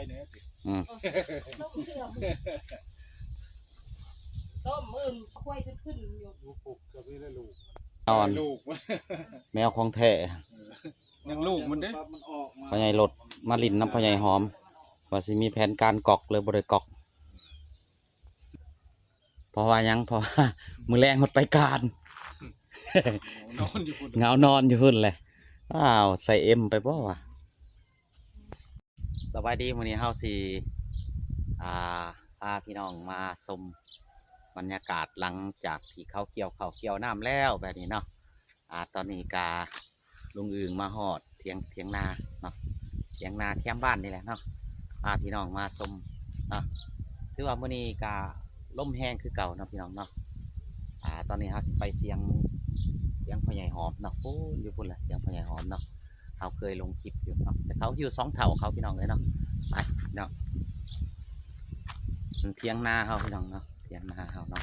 ອືມ ຕົ້ມເຊື່ອມ ຕົ້ມອື່ນ ຄວາຍຂຶ້ນໆຢູ່ ຢູ່ປຸກກໍມີແຕ່ລູກ ນອນ ລູກ ແມວຂອງແທ້ ຍັງລູກມັນເດ້ ມັນອອກມາ ພໍ່ໃຫຍ່ລົດມາຫຼິ້ນນຳພໍ່ໃຫຍ່ຫອມ ວ່າຊິມີແຜນການກອກ ເລີຍບໍ່ໄດ້ກອກ. ເພາະວ່າຫຍັງ? ເພາະວ່າມື້ແລງເພິ່ນໄປການ ນອນຢູ່ພຸ້ນ ເຫງົານອນຢູ່ພຸ້ນແຫຼະ. ອ້າວ ໃສ່ເອັມໄປບໍ່ວະ? ສະບາຍດີ ມື້ນີ້ເຮົາຊິ ອ່າ ພາພີ່ນ້ອງມາຊົມບັນຍາກາດຫຼັງຈາກທີ່ເຂົາກ່ຽວເຂົ້າກ່ຽວນ້ຳແລ້ວແບບນີ້ເນາະ. ອ່າ ຕອນນີ້ກະລຸງອຶ່ງມາຮອດຖຽງ ຖຽງນາເນາະ ຖຽງນາແຄມບ້ານນີ້ແຫຼະເນາະ ພາພີ່ນ້ອງມາຊົມເນາະ. ຖືວ່າມື້ນີ້ກະລົມແຮງຄືເກົ່າເນາະພີ່ນ້ອງເນາະ. ອ່າ ຕອນນີ້ເຮົາຊິໄປຖຽງ ຖຽງພໍ່ໃຫຍ່ຫອມເນາະ ພຸ້ນ ຢູ່ພຸ້ນແຫຼະ ຖຽງພໍ່ໃຫຍ່ຫອມເນາະ. ເຮົາເຄີຍລົງຄລິບຢູ່ເນາະ ແຕ່ເຂົາຢູ່ສອງເຖົ້າເຂົາ ພີ່ນ້ອງເອີຍເນາະ. ໄປເນາະ ຖຽງນາເຮົາ ພີ່ນ້ອງເນາະ ຖຽງນາເຮົາເນາະ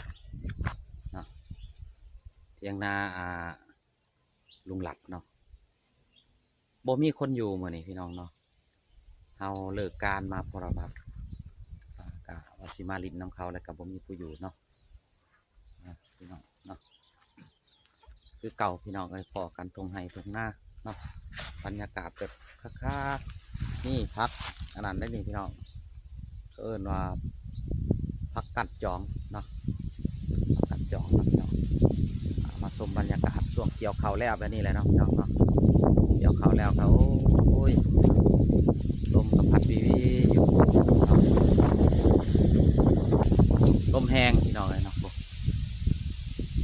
ເນາະ ຖຽງນາ ອ່າ ລຸງລັດເນາະ. ບໍ່ມີຄົນຢູ່ມື້ນີ້ພີ່ນ້ອງເນາະ ເຮົາເລີກການມາ ເພາະວ່າ ອ່າ ກະວ່າຊິມາຫຼິ້ນນຳເຂົາ ແລ້ວກະບໍ່ມີຜູ້ຢູ່ເນາະ. ອ່າ ພີ່ນ້ອງເນາະ ຄືເກົ່າພີ່ນ້ອງເອີຍ ພໍ້ກັນທົ່ງໄຮ່ທົ່ງນາເນາະ ບັນຍາກາດແບບຄັກໆ. ນີ້ຜັກອັນນັ້ນໄດ໋ນີ້ພີ່ນ້ອງ ເອີ້ນວ່າຜັກກັດຈອງເນາະ ຜັກກັດຈອງເນາະພີ່ນ້ອງ. ອ່າ ມາຊົມບັນຍາກາດຊ່ວງກ່ຽວເຂົ້າແລ້ວແບບນີ້ແຫຼະເນາະພີ່ນ້ອງເນາະ. ກ່ຽວເຂົ້າແລ້ວກໍ ໂອ້ຍ ລົມກໍພັດວີໆຢູ່ ລົມແຮງພີ່ນ້ອງເອີຍເນາະ. ສ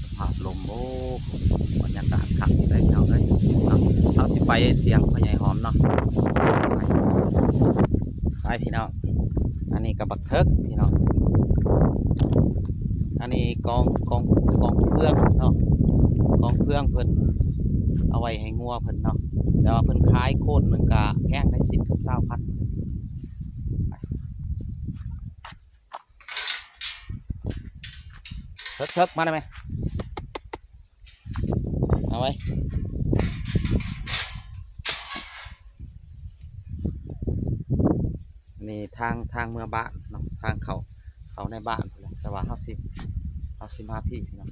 ະພາບລົມ ໂອ້ ບັນຍາກາດຄັກຢູ່ເດ້ພີ່ນ້ອງເອີຍເນາະ. ເຮົາຊິໄປຖຽງພໍ່ໃຫຍ່ຫອມເນາະ ໄປພີ່ນ້ອງ. ອັນນີ້ກໍບັກເຖິກພີ່ນ້ອງ ອັນນີ້ກອງ ກອງ ກອງເຟືອງເນາະ ກອງເຟືອງເພິ່ນເອົາໄວ້ໃຫ້ງົວເພິ່ນເນາະ. ແຕ່ວ່າເພິ່ນຂາຍໂຄນໜຶ່ງກໍແພງໄດ້ ສິບກັບຊາວພັນ. ເຖິກໆ ມາໄດ້ໄໝ? ເອົາໄວ້ ນີ້ທາງ ທາງເມືອບ້ານເນາະ ທາງເຂົ້າ ເຂົ້າໃນບ້ານພຸ້ນແຫຼະ. ແຕ່ວ່າເຮົາຊິ ເຮົາຊິມາພີ້ເນາະ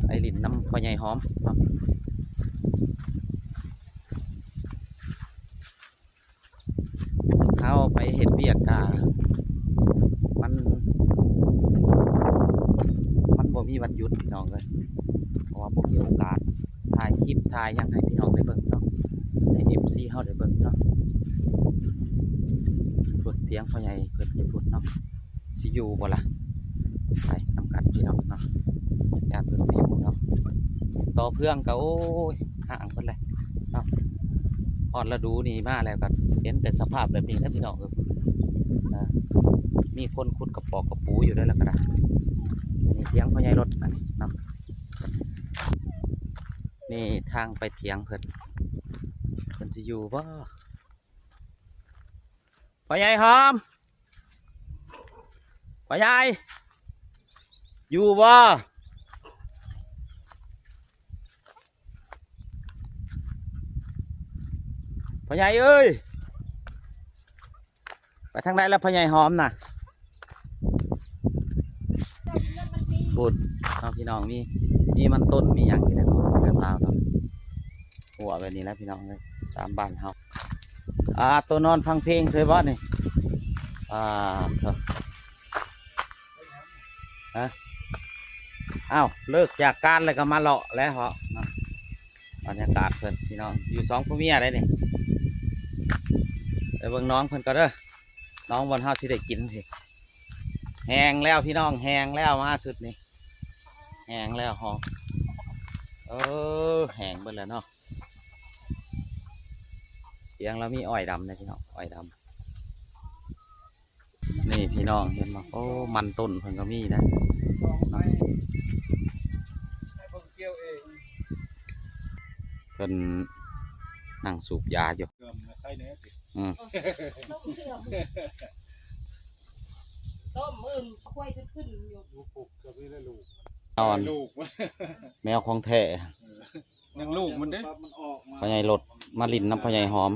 ໄປຫຼິ້ນນຳພໍ່ໃຫຍ່ຫອມເນາະ. ເຮົາໄປເຮັດວຽກກະ ມັນ ມັນບໍ່ມີວັນຢຸດພີ່ນ້ອງເອີຍ ເພາະວ່າບໍ່ມີໂອກາດຖ່າຍຄລິບຖ່າຍຫຍັງໃຫ້ພີ່ນ້ອງໄດ້ເບິ່ງເນາະ ໃຫ້ເອັຟຊີເຮົາໄດ້ເບິ່ງເນາະ. ພຸ້ນ ຖຽງພໍ່ໃຫຍ່ເພິ່ນຢູ່ພຸ້ນເນາະ. ຊິຢູ່ບໍ່ລະ? ໄປນຳກັນພີ່ນ້ອງເນາະ ຢ້ານເພິ່ນບໍ່ຢູ່ເນາະ. ຕໍ່ເຟືອງກໍ ໂອ້ຍ ຫ່າງເພິ່ນແຫຼະເນາະ. ຮອດລະດູນີ້ມາແລ້ວກໍເຫັນແຕ່ສະພາບແບບນີ້ແຫຼະພີ່ນ້ອງເອີຍ. ເອີ ມີຄົນຂຸດກະປອກກະປູຢູ່ເດ້ ແລ້ວກໍໄດ້. ນີ້ຖຽງພໍ່ໃຫຍ່ລົດອັນນີ້ເນາະ ນີ້ທາງໄປຖຽງເພິ່ນ ເພິ່ນຊິຢູ່ບໍ່? ພໍ່ໃຫຍ່ຫອມ ພໍ່ໃຫຍ່ ຢູ່ບໍ່? ພໍ່ໃຫຍ່ເອີຍ ໄປທາງໃດລະພໍ່ໃຫຍ່ຫອມນະ? ພຸ້ນເນາະພີ່ນ້ອງ ມີ ມີມັນຕົ້ນ ມີຫຍັງຢູ່ໃນເຮືອນລາວເນາະ. ຫົວແບບນີ້ແຫຼະພີ່ນ້ອງເອີຍ ຕາມບ້ານເຮົາ. ອ່າ ໂຕນອນຟັງເພງເຊີຍບໍ່ນີ້? ອ່າ ເອີ ຮະ ອ້າວ ເລີກຈາກການແລ້ວກໍມາເລາະແຫຼະເນາະ. ບັນຍາກາດເພິ່ນພີ່ນ້ອງ ຢູ່ສອງຜົວເມຍໄດ໋ນີ້. ໄປເບິ່ງໜອງເພິ່ນກ່ອນເດີ ໜອງບ່ອນເຮົາຊິໄດ້ກິນພີ້. ແຫ້ງແລ້ວພີ່ນ້ອງ ແຫ້ງແລ້ວ ມາຊຸດນີ້ ແຫ້ງແລ້ວເນາະ. ເອີ ແຫ້ງເບິດແລ້ວເນາະ. ຖຽງລາວມີອ້ອຍດຳເດ້ພີ່ນ້ອງ ອ້ອຍດຳ. ນີ້ພີ່ນ້ອງເຫັນບໍ່? ໂອ້ ມັນຕົ້ນເພິ່ນກໍມີນະ. ເພິ່ນນັ່ງສູບຢາຢູ່. ອືມ ຕົ້ມອື່ນ ຄວາຍຂຶ້ນໆຢູ່ ຢູ່ປຸກກໍມີແຕ່ລູກ ນອນ ລູກ ແມວຂອງແທ້ ຍັງລູກມັນເດ້. ພໍ່ໃຫຍ່ລົດມາຫຼິ້ນນຳພໍ່ໃຫຍ່ຫອມ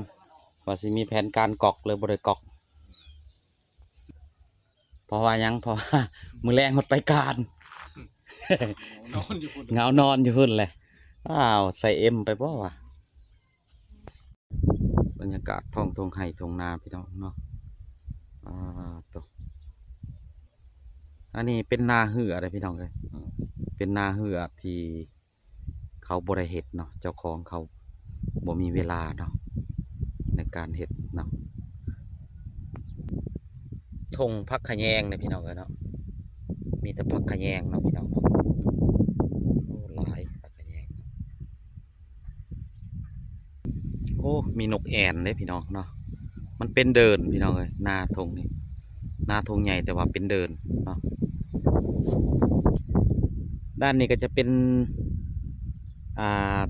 ວ່າຊິມີແຜນການກອກ ຫຼືບໍ່ໄດ້ກອກ. ເພາະວ່າຫຍັງ? ເພາະວ່າມື້ແລງຮອດໄປການ ນອນຢູ່ພຸ້ນ ເຫງົານອນຢູ່ພຸ້ນແຫຼະ. ອ້າວ ໃສ່ເອັມໄປບໍ່ວະ? ບັນຍາກາດທ້ອງທົ່ງໄຮ່ທົ່ງນາພີ່ນ້ອງເນາະ. ອ່າ ໂຕ ອັນນີ້ເປັນນາເຮືອເດ້ພີ່ນ້ອງເອີຍ. ເປັນນາເຮືອທີ່ ເຂົາບໍ່ໄດ້ເຮັດເນາະ, ເຈົ້າຂອງເຂົາບໍ່ມີເວລາເນາະ ໃນການເຮັດເນາະ. ທົ່ງຜັກຂະແຍງເດ້ພີ່ນ້ອງເອີຍເນາະ, ມີແຕ່ຜັກຂະແຍງເນາະພີ່ນ້ອງເນາະ. ໂອ້ ຫຼາຍຜັກຂະແຍງ. ໂອ້ ມີນົກແອ່ນເດ້ພີ່ນ້ອງເນາະ. ມັນເປັນເດີ່ນພີ່ນ້ອງເອີຍ, ນາທົ່ງນີ້ ນາທົ່ງໃຫຍ່ແຕ່ວ່າເປັນເດີ່ນເນາະ. ດ້ານນີ້ກໍຈະເປັນ ອ່າ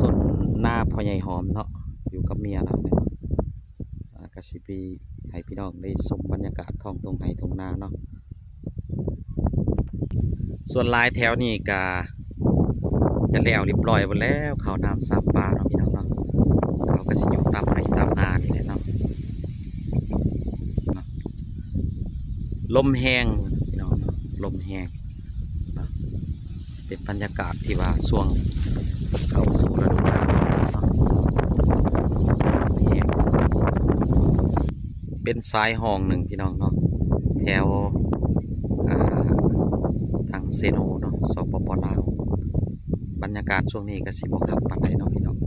ສົນນາພໍ່ໃຫຍ່ຫອມເນາະ, ຢູ່ກັບເມຍລາວເນາະ. ອ່າ ກໍຊິໄປໃຫ້ພີ່ນ້ອງໄດ້ຊົມບັນຍາກາດທ້ອງທົ່ງໄຮ່ທົ່ງນາເນາະ. ສ່ວນຫຼາຍແຖວນີ້ກະຈະແລ້ວຮຽບຮ້ອຍໝົດແລ້ວ, ເຂົ້ານ້ຳຊຳປາເນາະພີ່ນ້ອງເນາະ. ເຂົາກະຊິຢູ່ຕາມໄຮ່ຕາມນານີ້ແຫຼະເນາະ. ລົມແຮງພີ່ນ້ອງເນາະ, ລົມແຮງເນາະ. ເປັນບັນຍາກາດທີ່ວ່າຊ່ວງເຂົ້າສູ່ລະດູໜາວເນາະ, ແຮງ. ເປັນສາຍຮ່ອງໜຶ່ງພີ່ນ້ອງເນາະ, ແຖວ ອ່າ ທາງເຊໂນເນາະ, ສປປ ລາວ. ບັນຍາກາດຊ່ວງນີ້ກໍຊິບໍ່ຄັກປານໃດເນາະພີ່ນ້ອງ.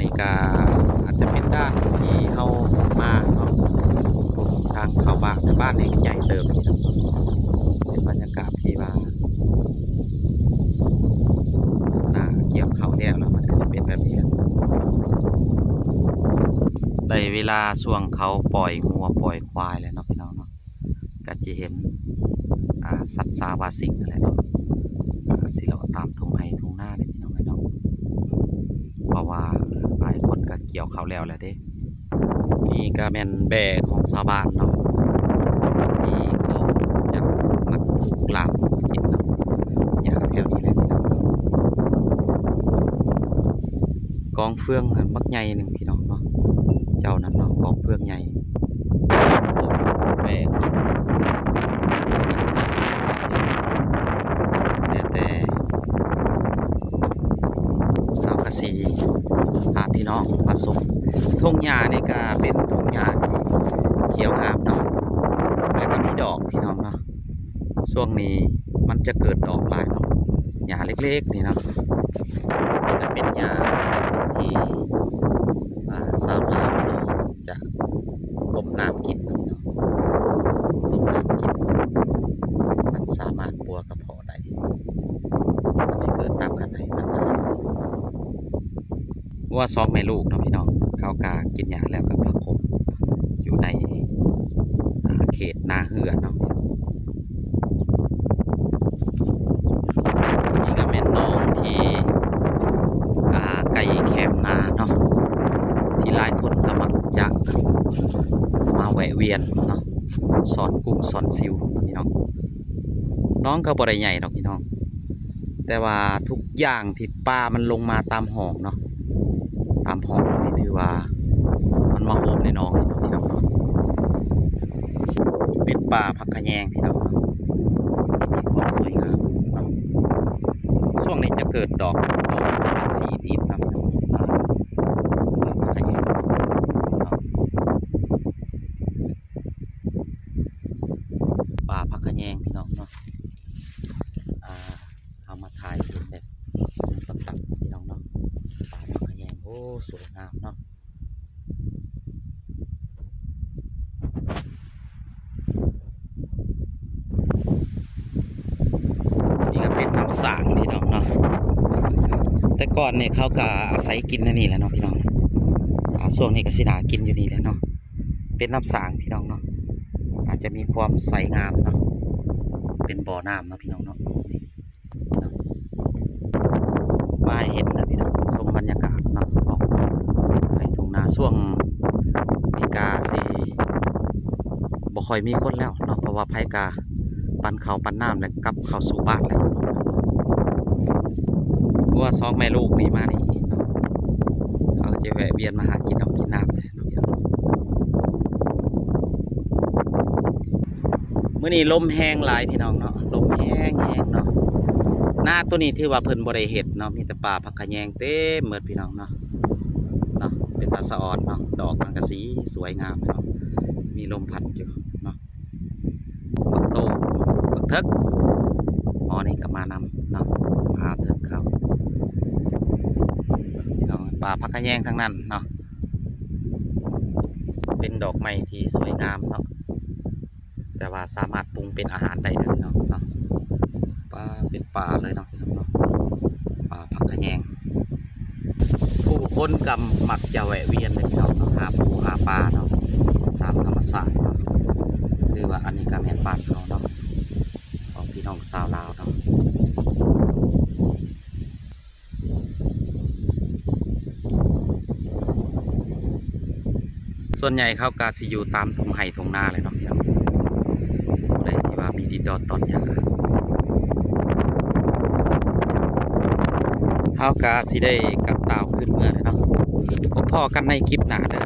ນີ້ກໍອາດຈະເປັນດ້ານທີ່ເຮົາມາເນາະ, ທາງເຂົ້າບ້ານ, ບ້ານນີ້ກໍໃຫຍ່ເຕີບເນາະ. ເປັນບັນຍາກາດທີ່ວ່າ ໜ້າກ່ຽວເຂົ້າແລ້ວ ແລ້ວມັນກໍຊິເປັນແບບນີ້ແຫຼະ. ໄດ້ເວລາຊ່ວງເຂົາປ່ອຍງົວປ່ອຍຄວາຍແລ້ວເນາະພີ່ນ້ອງເນາະ, ກໍຈະເຫັນ ອ່າ ສັດສາວາສິ່ງນັ້ນແຫຼະເນາະ. ກໍຊິເລາະຕາມທົ່ງໄຮ່ທົ່ງນາເດ້ພີ່ນ້ອງເອີຍເນາະ, ເພາະວ່າຫຼາຍຄົນກໍກ່ຽວເຂົ້າແລ້ວແຫຼະເດ້. ນີ້ກໍແມ່ນແບ້ຂອງຊາວບ້ານເນາະ, ທີ່ເຂົາຈະມັກປູກລາບປູກກິນເນາະ, ຫຍ້າແຖວນີ້ແຫຼະພີ່ນ້ອງ. ກອງເຟືອງຫັ້ນບັກໃຫຍ່ໜຶ່ງພີ່ນ້ອງເນາະ, ເຈົ້ານັ້ນເນາະ, ກອງເຟືອງໃຫຍ່. ແມ່ນ ແລ້ວແຕ່ ເຮົາກະຊິພາພີ່ນ້ອງມາຊົມ. ທົ່ງຫຍ້ານີ້ກະເປັນທົ່ງຫຍ້າທີ່ຂຽວງາມເນາະ, ແລ້ວກະມີດອກພີ່ນ້ອງເນາະ. ຊ່ວງນີ້ມັນຈະເກີດດອກຫຼາຍເນາະ, ຫຍ້າເລັກໆນີ້ເນາະ. ນີ້ກະເປັນຫຍ້າທີ່ ອ່າ ຊາວລາວເຂົາຈະຕົ້ມນ້ຳກິນເນາະ, ຕົ້ມນ້ຳກິນ. ມັນສາມາດປົວກະເພາະໄດ້, ມັນຊິເກີດຕາມຄັນໄຮ່ຄັນນາ. ງົວສອງແມ່ລູກເນາະພີ່ນ້ອງ, ເຂົາກະກິນຫຍ້າແລ້ວກະພັກຫົມຢູ່ໃນ ອ່າ ເຂດນາເຮືອເນາະ. ນີ້ກະແມ່ນໜອງທີ່ ອ່າ ໃກ້ແຄມນາເນາະ, ທີ່ຫຼາຍຄົນກະມັກຈະມາແວະວຽນເນາະ, ຊ້ອນກຸ້ງຊ້ອນຊິວເນາະພີ່ນ້ອງ. ໜອງກະບໍ່ໄດ້ໃຫຍ່ດອກພີ່ນ້ອງ, ແຕ່ວ່າທຸກຢ່າງທີ່ປາມັນລົງມາຕາມຮ່ອງເນາະ, ຕາມຮ່ອງນີ້ຖືວ່າມັນມາໂຮມໃນໜອງນີ້ເນາະພີ່ນ້ອງເນາະ. ເປັນປ່າຜັກຂະແຍງພີ່ນ້ອງເນາະ, ມີຄວາມສວຍງາມເນາະ. ຊ່ວງນີ້ຈະເກີດດອກ, ດອກຈະເປັນສີອິດເນາະພີ່ນ້ອງເນາະ, ປ່າຜັກຂະແຍງເນາະ. ປ່າຜັກຂະແຍງພີ່ນ້ອງເນາະ. ອ່າ ເຮົາມາຖ່າຍເປັນແບບມຸມຕ່ຳໆ ພີ່ນ້ອງເນາະ, ປ່າຜັກຂະແຍງ. ໂອ້ ສວຍງາມເນາະ. ນີ້ກະເປັນນ້ຳສ້າງພີ່ນ້ອງເນາະ, ແຕ່ກ່ອນນີ້ເຂົາກະອາໄສກິນໃນນີ້ແຫຼະເນາະພີ່ນ້ອງ. ອ່າ ຊ່ວງນີ້ກະຊິໜ້າກິນຢູ່ນີ້ແຫຼະເນາະ. ເປັນນ້ຳສ້າງພີ່ນ້ອງເນາະ, ອາດຈະມີຄວາມໃສງາມເນາະ, ເປັນບໍ່ນ້ຳເນາະພີ່ນ້ອງເນາະ. ມາໃຫ້ເຫັນນະພີ່ນ້ອງ, ຊົມບັນຍາກາດເນາະ ອອກໄຮ່ທົ່ງນາ. ຊ່ວງນີ້ກະຊິບໍ່ຄ່ອຍມີຄົນແລ້ວເນາະ, ເພາະວ່າໃຜກະປັນເຂົ້າປັນນ້ຳ ແລະ ກັບເຂົ້າສູ່ບ້ານແລ້ວ. ງົວສອງແມ່ລູກນີ້ມານີ້ເນາະ, ເຂົາຈະແວະວຽນມາຫາກິນເຂົ້າກິນນ້ຳເດ້ເນາະ. ມື້ນີ້ລົມແຮງຫຼາຍພີ່ນ້ອງເນາະ, ລົມແຮງໆເນາະ. ນາໂຕນີ້ຖືວ່າເພິ່ນບໍ່ໄດ້ເຮັດເນາະ, ມີແຕ່ປ່າຜັກຂະແຍງເຕັມໝົດພີ່ນ້ອງເນາະ. ເນາະ ເປັນຕາສະອອນເນາະ, ດອກມັນກະສີສວຍງາມເນາະ, ມີລົມພັດຢູ່ເນາະ. ບັກໂຕ ບັກເຖິກ ໝໍນີ້ກໍມານຳເນາະ, ພາເຖິກເຂົ້າ. ພີ່ນ້ອງ ປ່າຜັກຂະແຍງທັງນັ້ນເນາະ, ເປັນດອກໄມ້ທີ່ສວຍງາມເນາະ, ແຕ່ວ່າສາມາດປຸງເປັນອາຫານໄດ້ເດີເນາະ. ປ່າ ເປັນປ່າເລີຍເນາະ ພີ່ນ້ອງເນາະ, ປ່າຜັກຂະແຍງ. ຜູ້ຄົນກໍມັກຈະແວະວຽນເດີພີ່ນ້ອງເນາະ, ຫາປູຫາປາເນາະ ຕາມທຳມະຊາດເນາະ. ຖືວ່າອັນນີ້ກໍແມ່ນບ້ານເຮົາເນາະ, ຂອງພີ່ນ້ອງຊາວລາວເນາະ. ສ່ວນໃຫຍ່ເຂົາກໍຊິຢູ່ຕາມທົ່ງໄຮ່ທົ່ງນາແຫຼະເນາະ ພີ່ນ້ອງ, ຜູ້ໃດທີ່ວ່າມີດິນດອນຕອນຫຍ້າ. ເຮົາກໍຊິໄດ້ກັບຕ່າວຄືນເມືອແລ້ວເນາະ, ພົບພໍ້ກັນໃນຄລິບໜ້າເດີ.